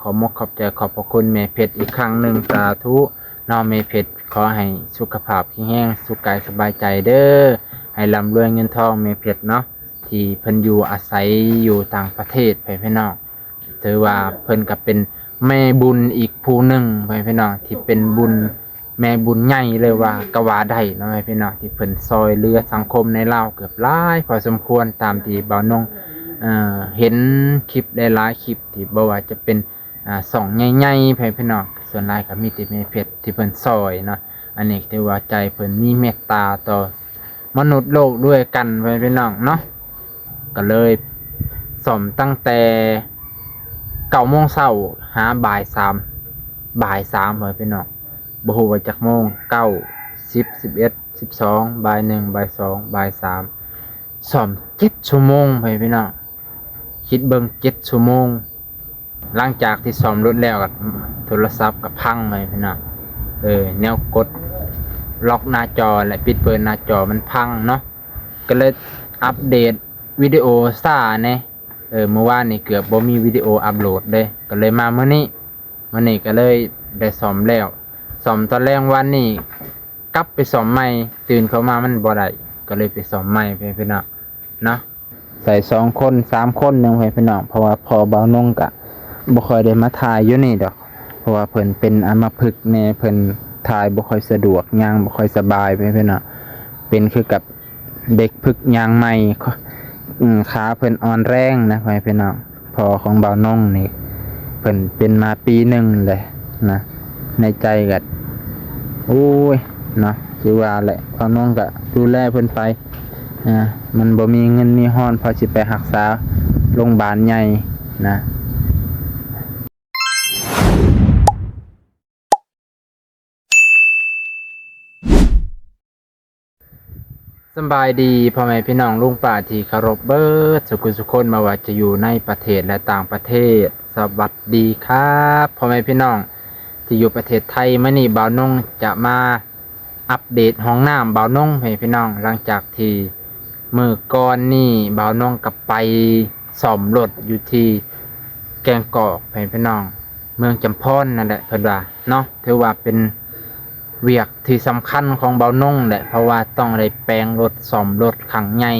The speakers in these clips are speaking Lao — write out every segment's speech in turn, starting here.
ຂອບມົກຂອບໃຈຂອບພະຄຸນແມ່ເພັດອີກຄັ້ງໜຶ່ງ ສາທຸເນາະ ແມ່ເພັດ ຂໍໃຫ້ສຸຂະພາບແຂງແຮງ ສຸກກາຍສະບາຍໃຈເດີ ໃຫ້ລ່ຳລວຍເງິນທອງ ແມ່ເພັດເນາະ ທີ່ເພິ່ນຢູ່ອາໄສຢູ່ຕ່າງປະເທດ ພໍ່ແມ່ພີ່ນ້ອງ. ຖືວ່າເພິ່ນກໍເປັນແມ່ບຸນອີກຜູ້ໜຶ່ງ ພໍ່ແມ່ພີ່ນ້ອງ ທີ່ເປັນບຸນ ແມ່ບຸນໃຫຍ່ເລີຍວ່າກໍວ່າໄດ້ເນາະ ພໍ່ແມ່ພີ່ນ້ອງ ທີ່ເພິ່ນຊ່ອຍເຫຼືອສັງຄົມໃນລາວເກືອບຫຼາຍພໍສົມຄວນ ຕາມທີ່ບ່າວນົງ ເອີ ເຫັນຄລິບຫຼາຍໆຄລິບ ທີ່ບໍ່ວ່າຈະເປັນ ອ່າ ຊ່ອງໃຫຍ່ໆ ພໍ່ແມ່ພີ່ນ້ອງ ສ່ວນຫຼາຍກໍມີແຕ່ແມ່ເພັດທີ່ເພິ່ນຊ່ອຍເນາະ. ອັນນີ້ຖືວ່າໃຈເພິ່ນມີເມດຕາຕໍ່ມະນຸດໂລກດ້ວຍກັນ ພໍ່ແມ່ພີ່ນ້ອງເນາະ. ກໍເລີຍສ້ອມຕັ້ງແຕ່ເກົ້າໂມງເຊົ້າຫາບ່າຍສາມ ບ່າຍສາມ ພໍ່ແມ່ພີ່ນ້ອງ ບໍ່ຮູ້ວ່າຈັກໂມງ ເກົ້າ ສິບ ສິບເອັດ ສິບສອງ ບ່າຍໜຶ່ງ ບ່າຍສອງ ບ່າຍສາມ ສ້ອມເຈັດຊົ່ວໂມງ ພໍ່ແມ່ພີ່ນ້ອງ ຄິດເບິ່ງ ເຈັດຊົ່ວໂມງ. ຫຼັງຈາກທີ່ສ້ອມລົດແລ້ວກໍໂທລະສັບກໍພັງ ພໍ່ແມ່ພີ່ນ້ອງ ເອີ ແນວກົດລັອກໜ້າຈໍ ແລະ ປິດເປີດໜ້າຈໍມັນພັງເນາະ ກໍເລີຍອັບເດດວິດີໂອຊ້າແດ່ ເອີ ມື້ວານນີ້ເກືອບບໍ່ມີວິດີໂອອັບໂຫຼດເດ້ ກໍເລີຍມາມື້ນີ້ ມື້ນີ້ກໍເລີຍໄດ້ສ້ອມແລ້ວ ສ້ອມຕອນແລງວານນີ້ ກັບໄປສ້ອມໃໝ່ ຕື່ນເຂົ້າມາມັນບໍ່ໄດ້ ກໍເລີຍໄປສ້ອມໃໝ່ ພີ່ນ້ອງເນາະ. ໃສ່ສອງຄົນ ສາມຄົນໜຶ່ງ ພີ່ນ້ອງ ເພາະວ່າພໍ່ບ່າວນົງກະບໍ່ຄ່ອຍໄດ້ມາຖ່າຍຢູ່ນີ້ດອກ ເພາະວ່າເພິ່ນເປັນອຳມະພຶກແດ່ ເພິ່ນຖ່າຍບໍ່ຄ່ອຍສະດວກ ຍ່າງບໍ່ຄ່ອຍສະບາຍ ພີ່ນ້ອງ ເປັນຄືກັບ ເດັກຝຶກຍ່າງໃໝ່ ອືມ ຂາເພິ່ນອ່ອນແຮງນະ ພໍ່ແມ່ພີ່ນ້ອງ. ພໍ່ຂອງບ່າວນົງນີ້ ເພິ່ນເປັນມາປີໜຶ່ງແຫຼະນະ ໃນໃຈກໍ ໂອ້ຍ ເນາະ ຄືວ່າແຫຼະ ບ່າວນົງກໍດູແລເພິ່ນໄປ ນະ ມັນບໍ່ມີເງິນມີຮອນພໍຊິໄປຮັກສາໂລງບານໃຫຍ່ນະ. ສຳບາຍດີພໍ່ແມ່ພີ່ນ້ອງລຸງປ້າທີ່ເຄົາລົບເບີດສຸຂູສຸຄົນ ບໍ່ວ່າຈະຢູ່ໃນປະເທດ ແລະ ຕ່າງປະເທດ ສະຫວັດດີຄັບພໍ່ແມ່ພີ່ນ້ອງທີ່ຢູ່ປະເທດໄທ. ມື້ນີ້ບ່າວນົງຈະມາອັບເດດຫ້ອງນ້ຳບ່າວນົງໃຫ້ພີ່ນ້ອງ ຫຼັງຈາກທີ່ ມື້ກ່ອນນີ້ບ່າວນົງກໍໄປສ້ອມລົດຢູ່ທີ່ແກງກອກ ໃຫ້ພີ່ນ້ອງ ເມືອງຈຳພອນນັ້ນແຫຼະ ເພິ່ນວ່າເນາະ ຖືວ່າເປັນວຽກທີ່ສຳຄັນຂອງບ່າວນົງແຫຼະ ເພາະວ່າຕ້ອງໄດ້ແປງລົດ ສ້ອມລົດຄັ້ງໃຫຍ່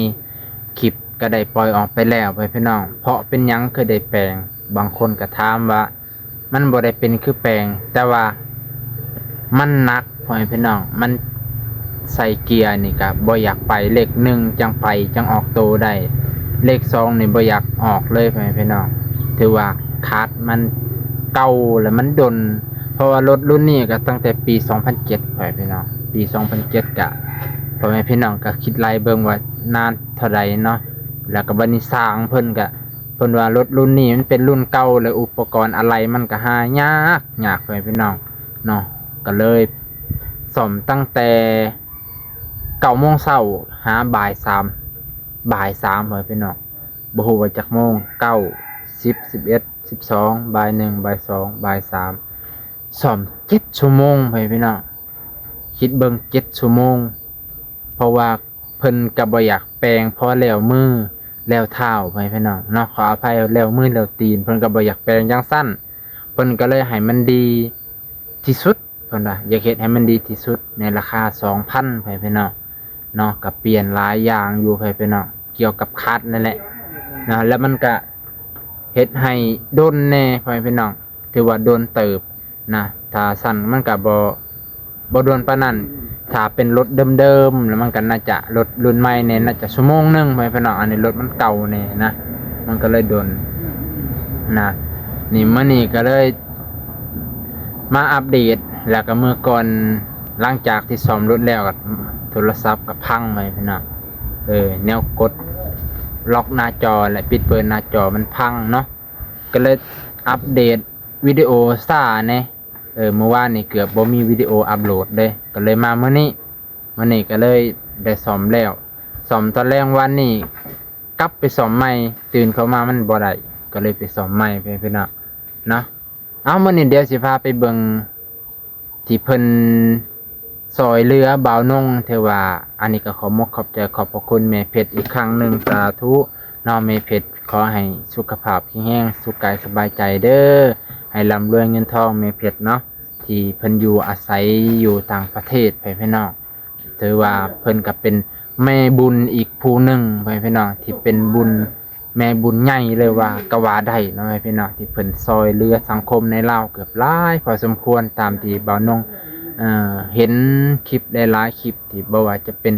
ຄລິບກໍໄດ້ປ່ອຍອອກໄປແລ້ວ ໃຫ້ພີ່ນ້ອງ. ເພາະເປັນຫຍັງຄືໄດ້ແປງ? ບາງຄົນກໍຖາມວ່າ ມັນບໍ່ໄດ້ເປັນຄືແປງ ແຕ່ວ່າມັນໜັກ ພໍ່ແມ່ພີ່ນ້ອງ ມັນໃສ່ເກຍນີ້ກະບໍ່ຢາກໄປ ເລກໜຶ່ງຈັ່ງໄປ ຈັ່ງອອກໂຕໄດ້ ເລກສອງນີ້ບໍ່ຢາກອອກເລີຍ ພໍ່ແມ່ພີ່ນ້ອງ ຖືວ່າຄາດມັນເກົ່າ ແລະ ມັນດົນ ເພາະວ່າລົດລຸ້ນນີ້ກະຕັ້ງແຕ່ປີສອງພັນເຈັດ ພໍ່ແມ່ພີ່ນ້ອງ ປີສອງພັນເຈັດ ກະ ພໍ່ແມ່ພີ່ນ້ອງກະຄິດໄລ່ເບິ່ງວ່ານານເທົ່າໃດເນາະ ແລ້ວກະບັດນີ້ຊ່າງເພິ່ນກະ ເພິ່ນວ່າລົດລຸ້ນນີ້ມັນເປັນລຸ້ນເກົ່າ ແລະ ອຸປະກອນອາໄຫຼ່ມັນກໍຫາຍາກ ຍາກ ພໍ່ແມ່ພີ່ນ້ອງເນາະ ກໍເລີຍສ້ອມຕັ້ງແຕ່ເກົ້າໂມງເຊົ້າຫາບ່າຍສາມ ບ່າຍສາມ ພໍ່ແມ່ພີ່ນ້ອງ ບໍ່ຮູ້ວ່າຈັກໂມງ ເກົ້າ ສິບ ສິບເອັດ ສິບສອງ ບ່າຍໜຶ່ງ ບ່າຍສອງ ບ່າຍສາມ ສ້ອມເຈັດຊົ່ວໂມງ ພໍ່ແມ່ພີ່ນ້ອງ ຄິດເບິ່ງ ເຈັດຊົ່ວໂມງ ເພາະວ່າ ເພິ່ນກໍບໍ່ຢາກແປງ ພໍແລ້ວມືແລ້ວເທົ້າ ພໍ່ແມ່ພີ່ນ້ອງເນາະ ຂໍອະໄພ ແລ້ວມືແລ້ວຕີນ ເພິ່ນກໍບໍ່ຢາກແປງຈັ່ງຊັ້ນ ເພິ່ນກໍເລີຍໃຫ້ມັນດີທີ່ສຸດ ເພິ່ນວ່າຢາກເຮັດໃຫ້ມັນດີທີ່ສຸດໃນລາຄາສອງພັນ ພໍ່ແມ່ພີ່ນ້ອງເນາະ ກໍປ່ຽນຫຼາຍຢ່າງຢູ່ ພໍ່ແມ່ພີ່ນ້ອງ ກ່ຽວກັບຄາດນັ້ນແຫຼະເນາະ ແລ້ວມັນກໍເຮັດໃຫ້ດົນແດ່ ພໍ່ແມ່ພີ່ນ້ອງ ຖືວ່າດົນເຕີບ ນະ ຖ້າຊັ້ນມັນກະບໍ່ ບໍ່ດົນປານນັ້ນ ຖ້າເປັນລົດເດີມໆ ແລ້ວມັນກະໜ້າຈະ ລົດລຸ້ນໃໝ່ແນ່ ໜ້າຈະຊົ່ວໂມງໜຶ່ງ ພໍ່ແມ່ພີ່ນ້ອງ ອັນນີ້ລົດມັນເກົ່າແນ່ນະ ມັນກະເລີຍດົນນະ. ນີ້ ມື້ນີ້ກະເລີຍມາອັບເດດ ແລ້ວກະມື້ກ່ອນ ຫຼັງຈາກທີ່ສ້ອມລົດແລ້ວ ກະໂທລະສັບກະພັງ ພໍ່ແມ່ພີ່ນ້ອງ ເອີ ແນວກົດລັອກໜ້າຈໍ ແລະ ປິດເປີດໜ້າຈໍມັນພັງເນາະ ກະເລີຍອັບເດດ ວິດີໂອຊ້າແດ່ ເອີ ມື້ວານນີ້ເກືອບບໍ່ມີວິດີໂອອັບໂຫຼດເດ້ ກໍເລີຍມາມື້ນີ້ ມື້ນີ້ກໍເລີຍໄດ້ສ້ອມແລ້ວ ສ້ອມຕອນແລງວານນີ້ ກັບໄປສ້ອມໃໝ່ ຕື່ນເຂົ້າມາມັນບໍ່ໄດ້ ກໍເລີຍໄປສ້ອມໃໝ່ ພີ່ນ້ອງເນາະ. ເອົາ ມື້ນີ້ດຽວຊິພາໄປເບິ່ງ ທີ່ເພິ່ນຊ່ອຍເຫຼືອບ່າວນົງ ຖືວ່າອັນນີ້ກໍຂອບມົກຂອບໃຈຂອບພະຄຸນແມ່ເພັດອີກຄັ້ງໜຶ່ງ ສາທຸເນາະ ແມ່ເພັດ ຂໍໃຫ້ສຸຂະພາບແຂງແຮງ ສຸກກາຍສະບາຍໃຈເດີ ໃຫ້ລ່ຳລວຍເງິນທອງແມ່ເພັດເນາະ ທີ່ເພິ່ນຢູ່ອາໄສຢູ່ຕ່າງປະເທດ ພໍ່ແມ່ພີ່ນ້ອງ. ຖືວ່າເພິ່ນກໍເປັນແມ່ບຸນອີກຜູ້ໜຶ່ງ ພໍ່ແມ່ພີ່ນ້ອງ ທີ່ເປັນບຸນ ແມ່ບຸນໃຫຍ່ເລີຍວ່າກໍວ່າໄດ້ເນາະ ພໍ່ແມ່ພີ່ນ້ອງ ທີ່ເພິ່ນຊ່ອຍເຫຼືອສັງຄົມໃນລາວເກືອບຫຼາຍພໍສົມຄວນ ຕາມທີ່ບ່າວນົງ ເອີ ເຫັນຄລິບຫຼາຍໆຄລິບ ທີ່ບໍ່ວ່າຈະເປັນ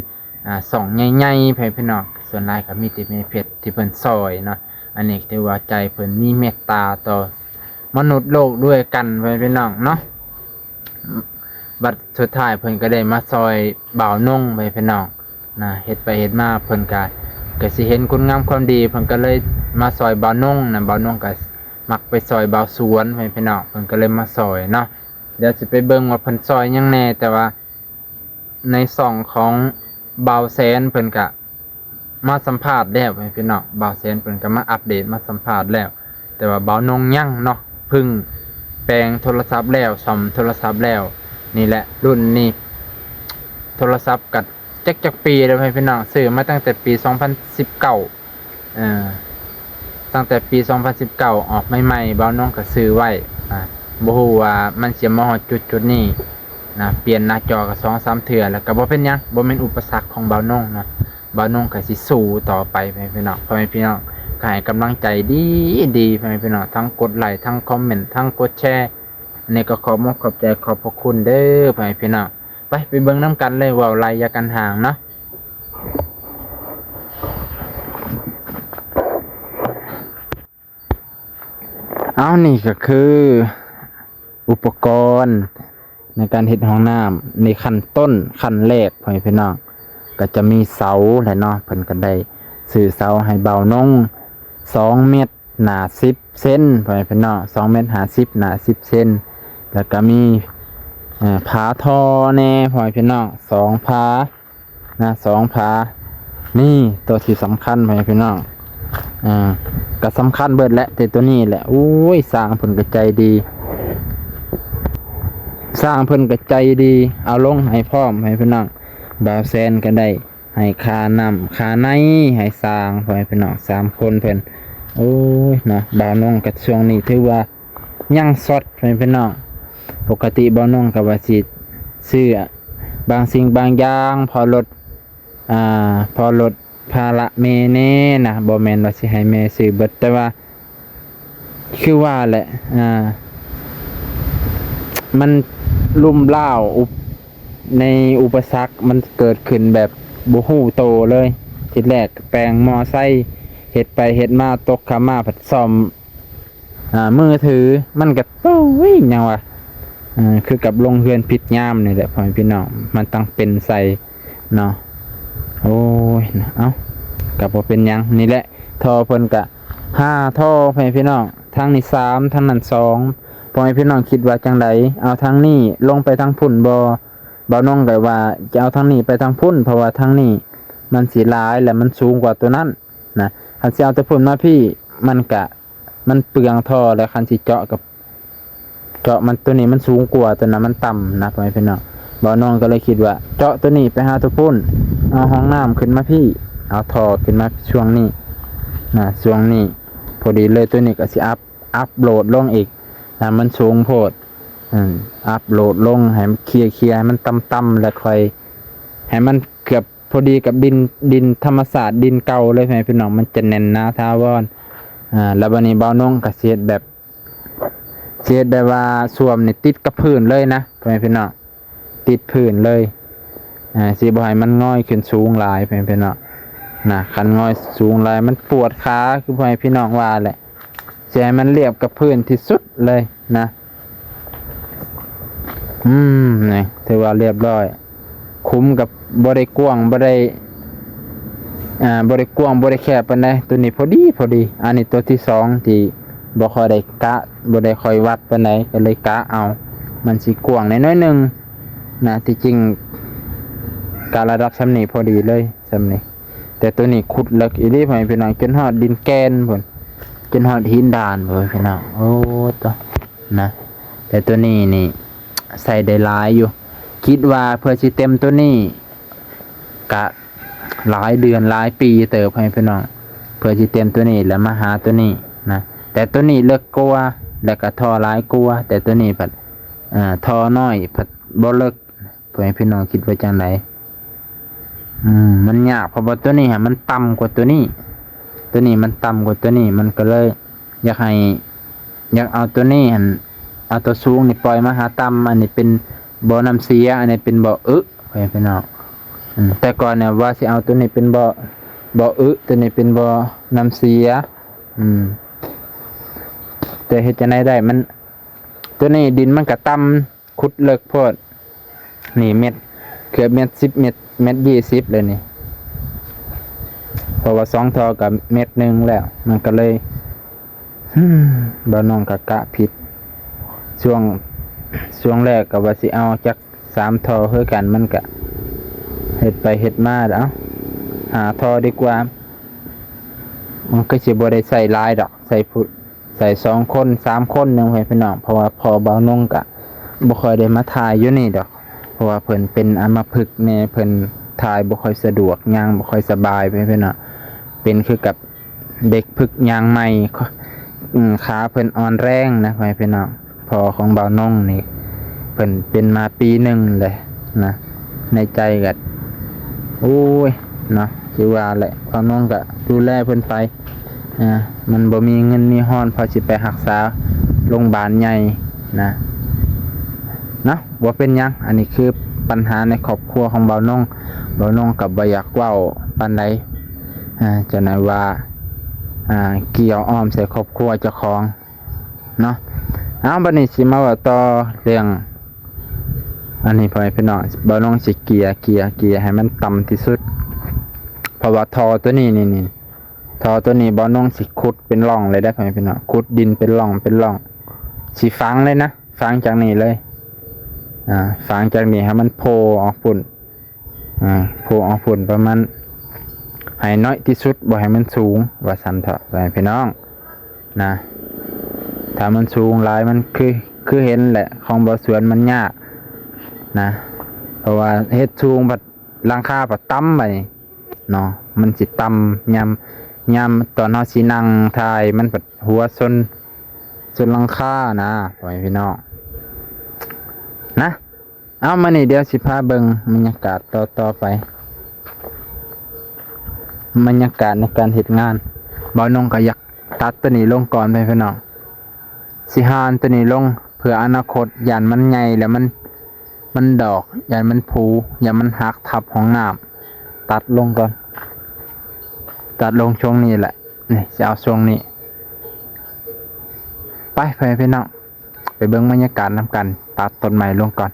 ອາ ຊ່ອງໃຫຍ່ໆ ພໍ່ແມ່ພີ່ນ້ອງ ສ່ວນຫຼາຍກໍມີແຕ່ແມ່ເພັດທີ່ເພິ່ນຊ່ອຍເນາະ. ອັນນີ້ຖືວ່າໃຈເພິ່ນມີເມດຕາຕໍ່ມະນຸດໂລກດ້ວຍກັນ ພໍ່ແມ່ພີ່ນ້ອງເນາະ. ບັດສຸດທ້າຍເພິ່ນກໍໄດ້ມາຊ່ອຍບ່າວນົງ ພໍ່ແມ່ພີ່ນ້ອງນະ. ເຮັດໄປເຮັດມາເພິ່ນກໍ ກໍຊິເຫັນຄຸນງາມຄວາມດີ ເພິ່ນກໍເລີຍມາຊ່ອຍບ່າວນົງນະ. ບ່າວນົງກໍມັກໄປຊ່ອຍບ່າວສວນ ພໍ່ແມ່ພີ່ນ້ອງ ເພິ່ນກໍເລີຍມາຊ່ອຍເນາະ. ດຽວຊິໄປເບິ່ງວ່າເພິ່ນຊ່ອຍຫຍັງແດ່ ແຕ່ວ່າ ໃນຊ່ອງຂອງບ່າວແສນເພິ່ນກະມາສຳພາດແລ້ວ ພີ່ນ້ອງ. ບ່າວແສນເພິ່ນກະມາອັບເດດ ມາສຳພາດແລ້ວ ແຕ່ວ່າບ່າວນົງຍັງເນາະ ເພິ່ງແປງໂທລະສັບແລ້ວ ສ້ອມໂທລະສັບແລ້ວ. ນີ້ແຫຼະ ລຸ້ນນີ້ ໂທລະສັບກະຈັກ ຈັກປີແລ້ວ ພີ່ນ້ອງ ຊື້ມາຕັ້ງແຕ່ປີສອງພັນສິບເກົ້າ ເອີ ຕັ້ງແຕ່ປີສອງພັນສິບເກົ້າອອກໃໝ່ໆ ບ່າວນົງກໍຊື້ໄວ້ ອ່າ ບໍ່ຮູ້ວ່າມັນຊິມາຮອດຈຸດໆນີ້ນະ. ປ່ຽນໜ້າຈໍກໍສອງສາມເທື່ອ ແລ້ວກໍບໍ່ເປັນຫຍັງ ບໍ່ແມ່ນອຸປະສັກຂອງບ່າວນົງນະ. ບ່າວນົງກໍຊິສູ້ຕໍ່ໄປ ພໍ່ແມ່ພີ່ນ້ອງ. ພໍ່ແມ່ພີ່ນ້ອງກໍໃຫ້ກຳລັງໃຈດີໆ ພໍ່ແມ່ພີ່ນ້ອງ ທັງກົດໄລ ທັງຄອມເມັນ ທັງກົດແຊ. ອັນນີ້ກໍຂອບມຸກຂອບໃຈ ຂອບພະຄຸນເດີ ພໍ່ແມ່ພີ່ນ້ອງ. ໄປ ໄປເບິ່ງນຳກັນເລີຍ ເວົ້າໄລ່ຢ່າກັນຫ່າງເນາະ. ເອົາ ນີ້ກໍຄືອຸປະກອນໃນການເຮັດຫ້ອງນ້ຳໃນຂັ້ນຕົ້ນ ຂັ້ນແລກ ພໍ່ແມ່ພີ່ນ້ອງ. ກໍຈະມີເສົາແຫຼະເນາະ ເພິ່ນກໍໄດ້ຊື້ເສົາໃຫ້ບ່າວນົງ ສອງເມັດ ໜາສິບເຊັນ ພໍ່ແມ່ພີ່ນ້ອງ ສອງເມັດຫ້າສິບ ໜາສິບເຊັນ. ແລ້ວກໍມີ ເອີ ຝາທໍ່ແດ່ ພໍ່ແມ່ພີ່ນ້ອງ ສອງຝານະ ສອງຝາ. ນີ້ໂຕທີ່ສຳຄັນ ພໍ່ແມ່ພີ່ນ້ອງ ເອີ ກໍສຳຄັນເບິດແຫຼະ ແຕ່ໂຕນີ້ແຫຼະ. ໂອ້ຍ ຊ່າງເພິ່ນກໍໃຈດີ ຊ່າງເພິ່ນກໍໃຈດີ ເອົາລົງໃຫ້ພ້ອມ ພໍ່ແມ່ພີ່ນ້ອງ. ບ່າວແສນກໍໄດ້ ໃຫ້ຄ່ານ້ຳຄ່າໃນໃຫ້ຊ່າງ ພໍ່ແມ່ພີ່ນ້ອງ ສາມຄົນເພິ່ນ. ໂອ້ຍເນາະ ບ່າວນົງກໍຊ່ວງນີ້ຖືວ່າຍັງຊັອດ ພໍ່ແມ່ພີ່ນ້ອງ. ປົກກະຕິບ່າວນົງກໍວ່າຊິຊື້ບາງສິ່ງບາງຢ່າງ ພໍລົດ ອ່າ ພໍລົດພາລະແມ່ແດ່ນະ ບໍ່ແມ່ນວ່າຊິໃຫ້ແມ່ຊື້ເບິດ ແຕ່ວ່າ ຄືວ່າແຫຼະ ອ່າ ມັນລຸ່ມລ້າວ ອຸ ໃນອຸປະສັກມັນເກີດຂຶ້ນແບບບໍ່ຮູ້ໂຕເລີຍ. ທີແລກແປງມໍໄຊ ເຮັດໄປເຮັດມາຕົກຄາມາພັດສ້ອມ ອ່າ ມືຖື ມັນກໍ ໂອ້ຍ ຫຍັງວະ ເອີ ຄືກັບລົງເຮືອນຜິດຍາມນີ້ແຫຼະ ພໍ່ແມ່ພີ່ນ້ອງ ມັນຕ້ອງເປັນໃສ່ ເນາະ. ໂອ້ຍ ເອົ້າ ກໍບໍ່ເປັນຫຍັງ ນີ້ແຫຼະ ທໍ່ເພິ່ນກະຫ້າທໍ່ ພໍ່ແມ່ພີ່ນ້ອງ ທາງນີ້ສາມ ທາງນັ້ນສອງ ພໍ່ແມ່ພີ່ນ້ອງຄິດວ່າຈັ່ງໃດ? ເອົາທາງນີ້ລົງໄປທາງພຸ້ນບໍ່? ບ່າວນົງກໍວ່າຈະເອົາທາງນີ້ໄປທາງພຸ້ນ ເພາະວ່າທາງນີ້ມັນຊິຫຼາຍ ແລະ ມັນສູງກວ່າໂຕນັ້ນນະ. ຄັນຊິເອົາແຕ່ພຸ້ນມາພີ້ ມັນກະ ມັນເປືອງທໍ່ ແລະ ຄັນຊິເຈາະກັບ ເຈາະມັນ ໂຕນີ້ມັນສູງກວ່າ ໂຕນັ້ນມັນຕ່ຳນະ ພໍ່ແມ່ພີ່ນ້ອງ. ບ່າວນົງກໍເລີຍຄິດວ່າ ເຈາະໂຕນີ້ໄປຫາໂຕພຸ້ນ ເອົາຫ້ອງນ້ຳຂຶ້ນມາພີ້ ເອົາທໍ່ຂຶ້ນມາຊ່ວງນີ້ນະ ຊ່ວງນີ້ພໍດີເລີຍ. ໂຕນີ້ກໍຊິອັບ ອັບໂຫຼດລົງອີກນະ ມັນສູງໂພດ ອືມ ອັບໂຫຼດລົງໃຫ້ມັນເຄຍໆ ໃຫ້ມັນຕ່ຳໆ ແລ້ວຄ່ອຍໃຫ້ມັນເກືອບ ພໍດີກັບດິນ ດິນທຳມະຊາດ ດິນເກົ່າເລີຍ ພໍ່ແມ່ພີ່ນ້ອງ ມັນຈະແໜ້ນໜາຖາວອນ. ອ່າ ແລ້ວບັດນີ້ບ່າວນົງກໍຊິເຮັດແບບ ຊິເຮັດແບບວ່າສ້ວມນີ້ຕິດກັບພື້ນເລີຍນະ ພໍ່ແມ່ພີ່ນ້ອງ ຕິດພື້ນເລີຍ. ອ່າ ຊິບໍ່ໃຫ້ມັນງອຍຂຶ້ນສູງຫຼາຍ ພໍ່ແມ່ພີ່ນ້ອງນະ ຄັນງອຍສູງຫຼາຍມັນປວດຂາ ຄືພໍ່ແມ່ພີ່ນ້ອງວ່າແຫຼະ. ຊິໃຫ້ມັນລຽບກັບພື້ນທີ່ສຸດເລີຍນະ. ອືມ ນີ້ຖືວ່າລຽບຮ້ອຍ ຂຸມກັບບໍ່ໄດ້ກວ້າງ ບໍ່ໄດ້ ອ່າ ບໍ່ໄດ້ກວ້າງ ບໍ່ໄດ້ແຄບປານໃດ ໂຕນີ້ພໍດີ ພໍດີ. ອັນນີ້ໂຕທີສອງທີ່ບໍ່ຄ່ອຍໄດ້ກະ ບໍ່ໄດ້ຄ່ອຍວັດປານໃດ ກໍເລີຍກະເອົາ ມັນຊິກວ້າງແດ່ໜ້ອຍໜຶ່ງນະ. ທີ່ຈິງກະລະດັບສ່ຳນີ້ພໍດີເລີຍ ສ່ຳນີ້ ແຕ່ໂຕນີ້ຂຸດເລິກອີ່ຫຼີ ພໍ່ແມ່ພີ່ນ້ອງ ຈົນຮອດດິນແກ່ນພຸ້ນ ຈົນຮອດຫີນດານພຸ້ນ ພີ່ນ້ອງ. ໂອ້ ໂຕ ນະ ແຕ່ໂຕນີ້ນີ້ໃສ່ໄດ້ຫຼາຍຢູ່ ຄິດວ່າເພື່ອຊິເຕັມໂຕນີ້ກະຫຼາຍເດືອນຫຼາຍປີເຕີບ ພໍ່ແມ່ພີ່ນ້ອງ ເພື່ອຊິເຕັມໂຕນີ້ ແລ້ວມາຫາໂຕນີ້ນະ. ແຕ່ໂຕນີ້ເລິກກວ່າ ແລ້ວກໍທໍ່ຫຼາຍກວ່າ ແຕ່ໂຕນີ້ພັດ ເອີ ທໍ່ນ້ອຍພັດບໍ່ເລິກ. ພໍ່ແມ່ພີ່ນ້ອງຄິດວ່າຈັ່ງໃດ? ອືມ ມັນຍາກ ເພາະວ່າໂຕນີ້ຫັ້ນມັນຕ່ຳກວ່າໂຕນີ້ ໂຕນີ້ມັນຕ່ຳກວ່າໂຕນີ້ ມັນກໍເລີຍຢາກໃຫ້ ຢາກເອົາໂຕນີ້ຫັ້ນ ເອົາໂຕສູງນີ້ປ່ອຍມາຫາຕ່ຳ. ອັນນີ້ເປັນບໍ່ນ້ຳເສຍ ອັນນີ້ເປັນບໍ່ອຶ ພໍ່ແມ່ພີ່ນ້ອງ. ອືມ ແຕ່ກ່ອນນີ້ວ່າຊິເອົາໂຕນີ້ເປັນບໍ່ ບໍ່ອຶ ໂຕນີ້ເປັນບໍ່ນ້ຳເສຍ. ອືມ ແຕ່ເຮັດຈັ່ງໃດໄດ້ ມັນ ໂຕນີ້ດິນມັນກໍຕ່ຳ ຂຸດເລິກໂພດ ນີ້ເມັດ ເກືອບເມັດສິບ ເມັດ ເມັດຊາວເລີຍນີ້ ເພາະວ່າສອງທໍ່ກໍເມັດໜຶ່ງແລ້ວ ມັນກໍເລີຍ ບໍ່ນ້ອງກໍກະຜິດ. ຊ່ວງ ຊ່ວງແລກກໍວ່າຊິເອົາຈັກສາມທໍ່ຄືກັນ ມັນກະເຮັດໄປເຮັດມາ ເອົາ ຫ້າທໍ່ດີກວ່າ ມັນກໍຊິບໍ່ໄດ້ໃຊ້ຫຼາຍດອກ ໃຊ້ຜູ້ ໃສ່ສອງຄົນສາມຄົນໜຶ່ງ ພໍ່ແມ່ພີ່ນ້ອງ ເພາະວ່າພໍ່ບ່າວນົງກະບໍ່ຄ່ອຍໄດ້ມາຖ່າຍຢູ່ນີ້ດອກ ເພາະວ່າເພິ່ນເປັນອຳມະພຶກແດ່ ເພິ່ນຖ່າຍບໍ່ຄ່ອຍສະດວກ ຍ່າງບໍ່ຄ່ອຍສະບາຍ ພໍ່ແມ່ພີ່ນ້ອງ ເປັນຄືກັບເດັກຝຶກຍ່າງໃໝ່ ຂ- ອືມ ຂາເພິ່ນອ່ອນແຮງນະ ພໍ່ແມ່ພີ່ນ້ອງ. ພໍ່ຂອງບ່າວນົງນີ້ ເພິ່ນເປັນມາປີໜຶ່ງແຫຼະນະ ໃນໃຈກໍ ໂອ້ຍ ເນາະ ຄືວ່າແຫຼະ ບ່າວນົງກໍດູແລເພິ່ນໄປ ອາ ມັນບໍ່ມີເງິນມີຮອນພໍຊິໄປຮັກສາໂລງບານໃຫຍ່ນະ ເນາະ ບໍ່ເປັນຫຍັງ. ອັນນີ້ຄືປັນຫາໃນຄອບຄົວຂອງບ່າວນົງ ບ່າວນົງກໍບໍ່ຢາກເວົ້າປານໃດ ອາ ຈັ່ງໃດວ່າ ອາ ກ່ຽວອ້ອມໃສ່ຄອບຄົວເຈົ້າຂອງ ເນາະ. ເອົາ ບັດນີ້ຊິມາເວົ້າຕໍ່ເລື່ອງອັນນີ້ ພໍ່ແມ່ພີ່ນ້ອງ ບ່າວນົງຊິເກ່ຍ ເກ່ຍ ເກ່ຍໃຫ້ມັນຕ່ຳທີ່ສຸດ ເພາະວ່າທໍ່ໂຕນີ້ ນີ້ ນີ້ ທໍ່ໂຕນີ້ບ່າວນົງຊິຂຸດເປັນຮ່ອງເລີຍເດ້ ພໍ່ແມ່ພີ່ນ້ອງ ຂຸດດິນເປັນຮ່ອງ ເປັນຮ່ອງ ຊິຝັງເລີຍນະ ຝັງຈາກນີ້ເລີຍ ອາ ຝັງຈາກນີ້ໃຫ້ມັນໂຜ່ອອກພຸ້ນ ອາ ໂຜ່ອອກພຸ້ນປະມານ ໃຫ້ນ້ອຍທີ່ສຸດ ບໍ່ໃຫ້ມັນສູງ ວ່າຊັ້ນເຖາະ ພໍ່ແມ່ພີ່ນ້ອງນະ. ຖ້າມັນສູງຫຼາຍ ມັນຄື ຄືເຫັນແຫຼະ ຂອງບ່າວສວນມັນຍາກນະ ເພາະວ່າເຮັດສູງ ບັດຫຼັງຄາບັດຕ່ຳ ບາດນີ້ເນາະ ມັນຊິຕ່ຳ ຍາມ ຍາມຕອນເຮົາຊິນັ່ງຖ່າຍ ມັນບັດຫົວຊົນ ຊົນຫຼັງຄານະ ພໍ່ແມ່ພີ່ນ້ອງນະ. ເອົາ ມື້ນີ້ດຽວຊິພາເບິ່ງບັນຍາກາດຕໍ່ ຕໍ່ໄປ ບັນຍາກາດໃນການເຮັດງານ. ບ່າວນົງກໍຢາກຕັດໂຕນີ້ລົງກ່ອນ ພີ່ນ້ອງ ຊິຫານໂຕນີ້ລົງ ເພື່ອອະນາຄົດ ຢ້ານມັນໃຫຍ່ແລ້ວມັນ ມັນດອກ ຢ້ານມັນຜູ ຢ້ານມັນຫັກທັບຫ້ອງນ້ຳ. ຕັດລົງກ່ອນ ຕັດລົງຊ່ວງນີ້ແຫຼະ ນີ້ ຊິເອົາຊ່ວງນີ້. ໄປ ພໍ່ແມ່ພີ່ນ້ອງ ໄປເບິ່ງບັນຍາກາດນຳກັນ ຕັດຕົ້ນໄມ້ລົງກ່ອນ.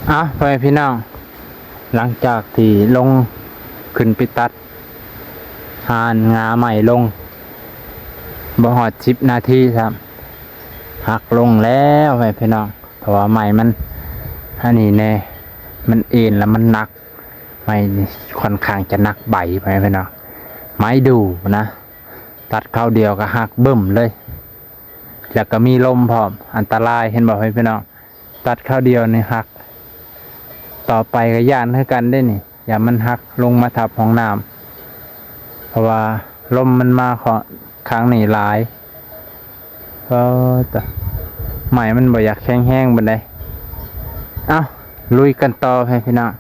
ເອົາ ພໍ່ແມ່ພີ່ນ້ອງ ຫຼັງຈາກທີ່ລົງຂຶ້ນໄປຕັດຫານງາໄມ້ລົງ ບໍ່ຮອດສິບນາທີຊ້ຳ ຫັກລົງແລ້ວ ພໍ່ແມ່ພີ່ນ້ອງ ເພາະວ່າໄມ້ມັນ ອັນນີ້ແດ່ ມັນເອັນແລ້ວມັນໜັກ ໄມ້ນີ້ຄ່ອນຂ້າງຈະໜັກໃບ ພໍ່ແມ່ພີ່ນ້ອງ ໄມ້ດູ່ນະ ຕັດຄາວດຽວກໍຫັກບຶ້ມເລີຍ ແລ້ວກໍມີລົມພ້ອມ ອັນຕະລາຍ ເຫັນບໍ່ ພໍ່ແມ່ພີ່ນ້ອງ? ຕັດຄາວດຽວນີ້ຫັກ ຕໍ່ໄປກໍຢ້ານຄືກັນເດ້ນີ້ ຢ້ານມັນຫັກລົງມາທັບຫ້ອງນ້ຳ ເພາະວ່າລົມມັນມາຂ້ອນຂ້າງນີ້ຫຼາຍ ເອີ ຕະ ໄມ້ມັນບໍ່ຢາກແຂງແຮງປານໃດ. ເອົ້າ ລຸຍກັນຕໍ່ ພີ່ນ້ອງ.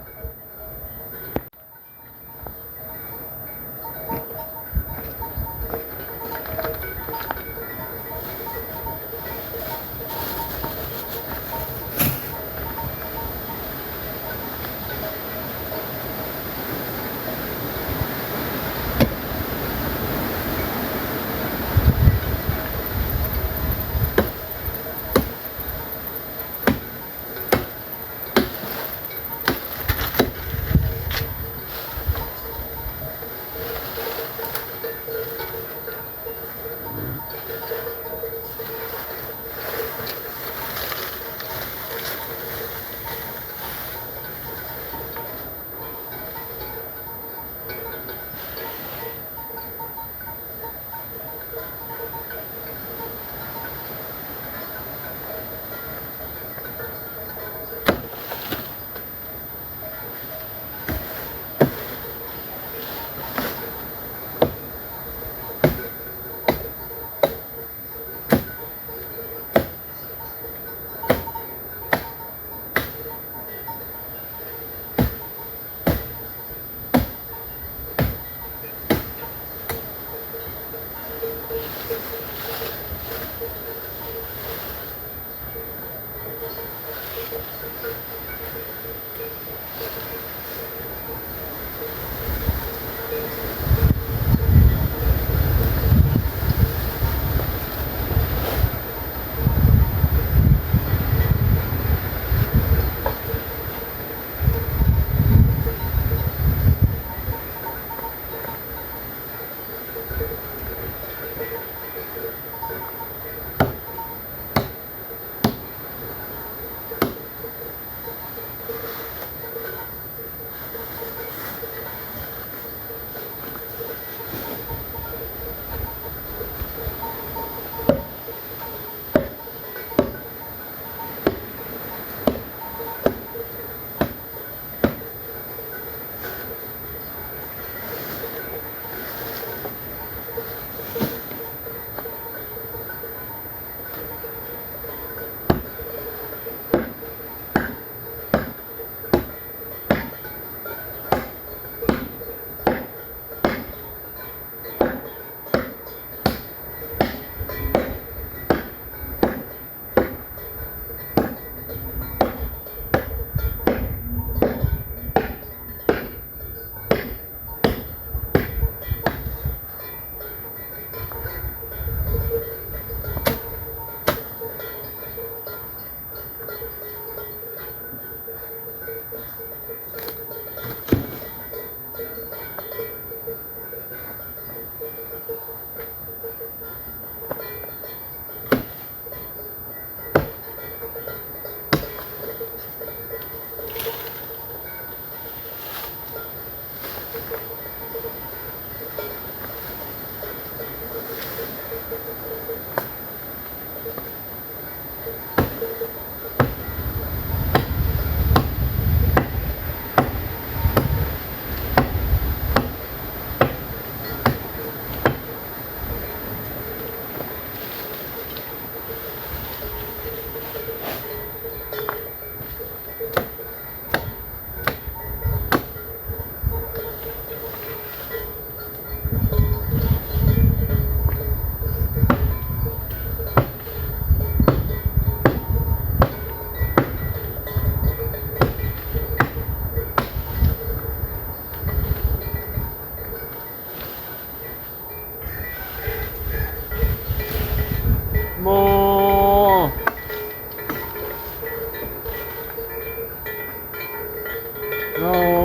ລໍ ລໍ.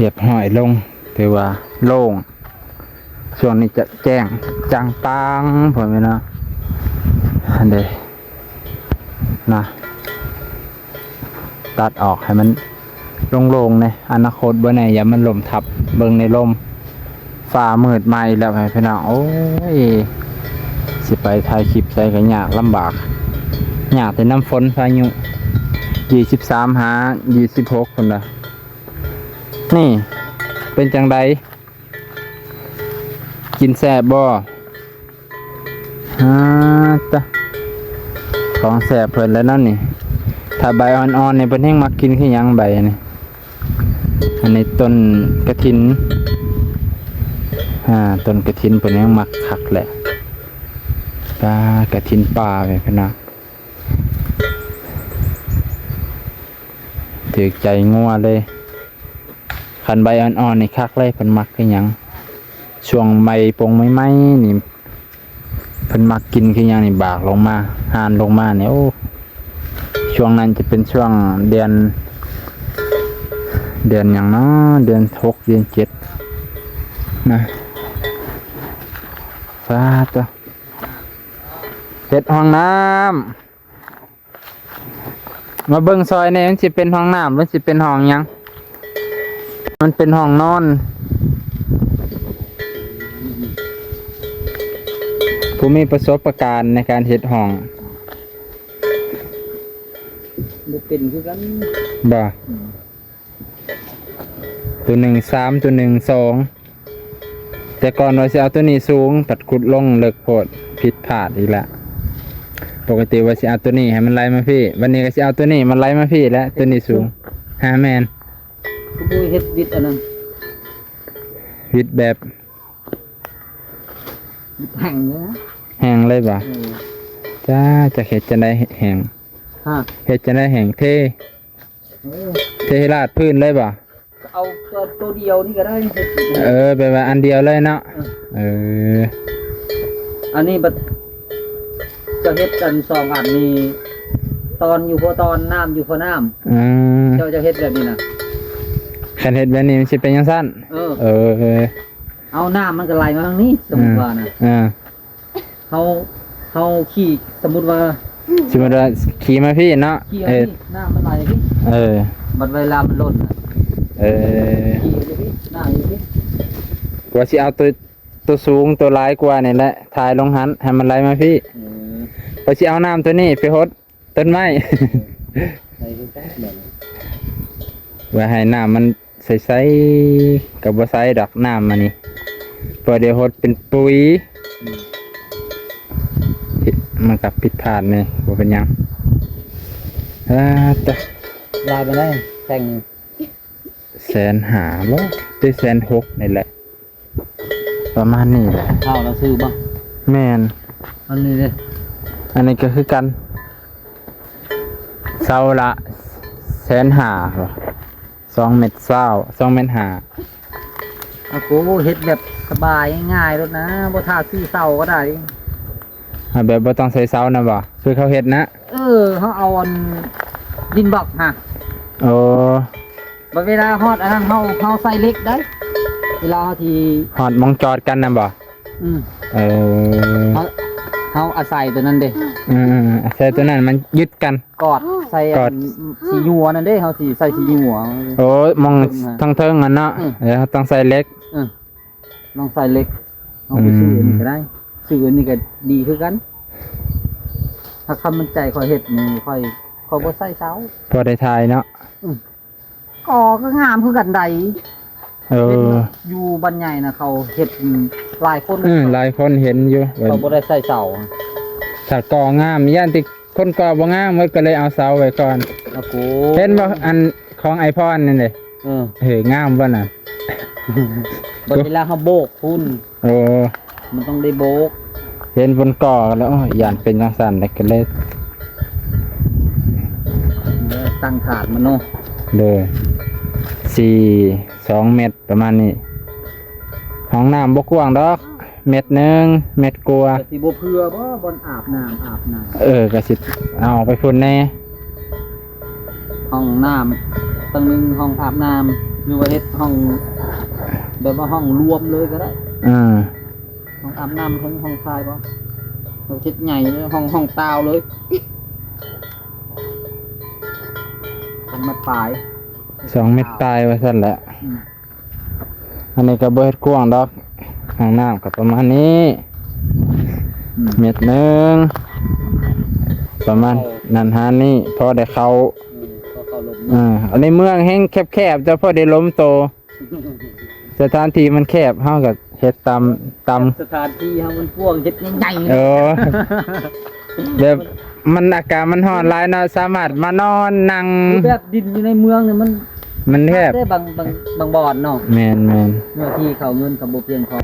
ຮຽບຮ້ອຍລົງ ຖືວ່າໂລ່ງ. ຊ່ວງນີ້ຈະແຈ້ງຈາງປາງ ພໍ່ແມ່ເນາະ. ຫັ້ນເດ້ ນະ ຕັດອອກໃຫ້ມັນ ໂລ່ງໆແດ່ ອະນາຄົດບໍ່ແນ່ ຢ້ານມັນລົ້ມທັບ. ເບິ່ງໃນລົມ ຟ້າມືດມາອີກແລ້ວ ພີ່ນ້ອງ. ໂອ້ຍ ຊິໄປຖ່າຍຄລິບໃສກໍຍາກລຳບາກ ຍາກແຕ່ນ້ຳຝົນພາຍຸ. ຍີ່ສິບສາມຫາຍີ່ສິບຫົກພຸ້ນລະ. ນີ້ ເປັນຈັ່ງໃດ? ກິນແຊບບໍ່? ອາ ຕະ ຂອງແຊບເພິ່ນແລ້ວເນາະນີ້. ຖ້າໃບອ່ອນໆນີ້ ເພິ່ນແຮ່ງມັກກິນຄືຫຍັງໃບນີ້. ອັນນີ້ຕົ້ນກະຖິນ ອາ ຕົ້ນກະຖິນເພິ່ນແຮ່ງມັກຄັກແຫຼະ. ປາ ກະຖິນປ່າແມ່ພີ່ນ້ອງ. ຖືກໃຈງົວເລີຍ. ຄັນໃບອ່ອນໆນີ້ຄັກເລີຍ ເພິ່ນມັກຄືຫຍັງ. ຊ່ວງໃບປົ່ງໃໝ່ໆນີ້ ເພິ່ນມັກກິນຄືຫຍັງນີ້ ບາກລົງມາ ຫານລົງມານີ້. ໂອ້ ຊ່ວງນັ້ນຈະເປັນຊ່ວງເດືອນ ເດືອນຫຍັງເນາະ ເດືອນຫົກ ເດືອນເຈັດນະ. ສາທຸ ເຮັດຫ້ອງນ້ຳ. ມາເບິ່ງຊ່ອຍແດ່ ມັນຊິເປັນຫ້ອງນ້ຳ ມັນຊິເປັນຫ້ອງຫຍັງ? ມັນເປັນຫ້ອງນອນ. ຜູ້ມີປະສົບປະການໃນການເຮັດຫ້ອງ ບໍ່ເປັນຄືກັນ ບໍ່? ອືມ. ຕົວໜຶ່ງສາມ ຕົວໜຶ່ງສອງ. ແຕ່ກ່ອນວ່າຊິເອົາຕົວນີ້ສູງ ພັດຂຸດລົງເລິກໂພດ ຜິດພາດອີກລະ. ປົກກະຕິວ່າຊິເອົາຕົວນີ້ໃຫ້ມັນໄຫຼມາພີ້ ບັດນີ້ກໍຊິເອົາຕົວນີ້ມັນໄຫຼມາພີ້ແຫຼະ ຕົວນີ້ສູງ. ຫາ ແມ່ນ. ຄືບໍ່ເຮັດວິດອັນນັ້ນ ວິດແບບ ວິດແຫ້ງເລີຍນະ ແຫ້ງເລີຍບໍ່? ເອີ. ຈ້າ ຈັກເຮັດຈັ່ງໃດແຫ້ງ? ຮະ ເຮັດຈັ່ງໃດແຫ້ງ? ເທ ເອີ ເທລາດພື້ນເລີຍບໍ່? ເອົາຕົວ ຕົວດຽວນີ້ກໍໄດ້. ເອີ ແບບວ່າອັນດຽວເລີຍເນາະ. ເອີ ເອີ ອັນນີ້ບັດຈະເຮັດກັນສອງອັນນີ້ ຕອນຢູ່ຫົວຕອນ ນ້ຳຢູ່ຫົວນ້ຳ. ອືມ ເຈົ້າຈະເຮັດແບບນີ້ນະ? ຄັນເຮັດແບບນີ້ມັນຊິເປັນຈັ່ງຊັ້ນ. ເອີ ເອີ ເອົານ້ຳມັນກໍໄຫຼມາທາງນີ້ ສົມມຸດວ່ານະ. ເອີ ເຮົາ ເຮົາຂີ່ ສົມມຸດວ່າ ສົມມຸດວ່າຂີ່ມາພີ້ເນາະ. ເອີ ນ້ຳມັນໄຫຼພີ້. ເອີ ບັດເວລາມັນລົ້ນນະ. ເອີ ຂີ່ມາພີ້ ນ້ຳຢູ່ພີ້. ວ່າຊິເອົາຕົວ ຕົວສູງ ຕົວຫຼາຍກວ່ານີ້ແຫຼະ ຖ່າຍລົງຫັ້ນ ໃຫ້ມັນໄຫຼມາພີ້. ເອີ ວ່າຊິເອົານ້ຳຕົວນີ້ໄປຫົດ ຕົ້ນໄມ້ ໃສ່ຄືກັນແບບນີ້ ວ່າໃຫ້ນ້ຳມັນໃສໆ ກໍບໍ່ໃສດອກນ້ຳອັນນີ້ ເພາະດຽວຫົດເປັນປຸຍ. ອືມ ມັນກໍຜິດພາດແດ່ ບໍ່ເປັນຫຍັງ. ອາ ຕະ ລາຍປານໃດແທ່ງ? ແສນຫ້າບໍ່ ຫຼື ແສນຫົກນີ້ແຫຼະ. ປະມານນີ້ແຫຼະ. ເຮົາລະຊື້ບໍ່? ແມ່ນ. ອັນນີ້ເດ້? ອັນນີ້ກໍຄືກັນ ເສົາລະແສນຫ້າບໍ່? ສອງແມັດຊາວ ສອງແມັດຫ້າ. ໂອ້ໂຫ ເຮັດແບບສະບາຍງ່າຍໂລດນະ ບໍ່ຖ້າຊື້ເສົາກໍໄດ້. ເອົາແບບບໍ່ຕ້ອງໃສ່ເສົານະບໍ່? ຄືເຂົາເຮັດນະ? ເອີ ເຮົາເອົາອັນດິນບລັອກຫັ້ນ. ໂອ້ ບັດເວລາຮອດອັນນັ້ນ ເຮົາ ເຮົາໃສ່ເຫຼັກໄດ້ ເວລາເຮົາທີ່ຮອດໝ່ອງຈອດກັນນະບໍ່? ອືມ ເອີ ເຮົາ ເຮົາອາໄສຕົວນັ້ນເດ້. ອືມ ອາໄສຕົວນັ້ນມັນຍຶດກັນ ກອດໃສ່ ກອດ ອັນສີຍົວນັ້ນເດ້ ເຮົາຊິໃສ່ສີຍົວ. ໂອ້ ໝ່ອງເທິງຫັ້ນເນາະ. ອືມ ເອີ ເຮົາຕ້ອງໃສ່ເຫຼັກ. ອືມ ລອງໃສ່ເຫຼັກ ເຮົາໄປຊື້ອັນນີ້ກໍໄດ້. ອືມ ຊື້ອັນນີ້ກໍດີຄືກັນ. ຖ້າຄຳມັນໃຈຂ້ອຍເຮັດນີ້ ຂ້ອຍ ຂ້ອຍບໍ່ໃສ່ເສົາ ພໍໄດ້ຖ່າຍເນາະ. ອືມ ກໍ ກໍງາມຄືກັນໃດ. ເອີ ເຫັນຢູ່ບ້ານໃຫຍ່ນະ ເຂົາເຮັດຫຼາຍຄົນ. ອືມ ຫຼາຍຄົນເຫັນຢູ່ ເຂົາບໍ່ໄດ້ໃສ່ເສົາ. ຖ້າກໍງາມ ຢ້ານແຕ່ຄົນກໍບໍ່ງາມ ເພິ່ນກໍເລີຍເອົາເສົາໄວ້ກ່ອນ. ໂອ້ໂຫ ເຫັນບໍ່ ອັນຂອງໄອພອນນັ້ນເດ້. ເອີ ເອີ ງາມບໍ່ນະ? ບັດເວລາເຮົາໂບກພຸ້ນ. ໂອ້ ມັນຕ້ອງໄດ້ໂບກ. ເຫັນເພິ່ນກໍ່ແລ້ວ ໂອ້ຍ ຢ້ານເປັນຈັ່ງຊັ້ນແຫຼະ ກໍເລີຍຕັ້ງຖາດມັນເນາະ. ໂດຍ ສີ່ ສອງແມັດປະມານນີ້. ຫ້ອງນ້ຳບໍ່ກວ້າງດອກ ແມັດໜຶ່ງ ແມັດກວ່າ. ກໍຊິບໍ່ເພື່ອບໍ່ ບ່ອນອາບນ້ຳ ອາບນ້ຳ. ເອີ ກໍຊິເອົາໄປພຸ້ນແດ່. ຫ້ອງນ້ຳ ຕັ້ງໜຶ່ງຫ້ອງອາບນ້ຳ ຫຼືວ່າເຮັດຫ້ອງ ແບບວ່າຫ້ອງລວມເລີຍກໍໄດ້. ອືມ ຫ້ອງອາບນ້ຳ ຫ້ອງ ຫ້ອງຖ່າຍບໍ່? ເຮັດໃຫຍ່ເລີຍ ຫ້ອງ ຫ້ອງຕ່າວເລີຍ. ເປັນມັດປາຍ ສອງເມັດປາຍວ່າຊັ້ນແຫຼະ. ອືມ ອັນນີ້ກໍບໍ່ເຮັດກວ້າງດອກ ຫ້ອງນ້ຳກໍປະມານນີ້ ອືມ ເມັດໜຶ່ງ ປະມານນັ້ນຫານີ້ ພໍໄດ້ເຂົ້າ ອືມ ພໍເຂົ້າລົມ ເອີ ອັນນີ້ເມືອງແຮງແຄບໆ ແຕ່ພໍໄດ້ລົມໂຕ ສະຖານທີ່ມັນແຄບ ເຮົາກໍເຮັດຕາມ ຕາມ ສະຖານທີ່ເຮົາມັນກວ້າງ ເຮັດໃຫຍ່ໆ ເອີ ແບບມັນອາກາດມັນຮ້ອນຫຼາຍເນາະ ສາມາດມານອນນັ່ງ ຄືແບບດິນຢູ່ໃນເມືອງນີ້ມັນ ມັນແຄບ ແຕ່ບາງ ບາງ ບາງບ່ອນເນາະ ແມ່ນໆ ເນື້ອທີ່ເຂົາເງິນກໍບໍ່ພຽງພໍ.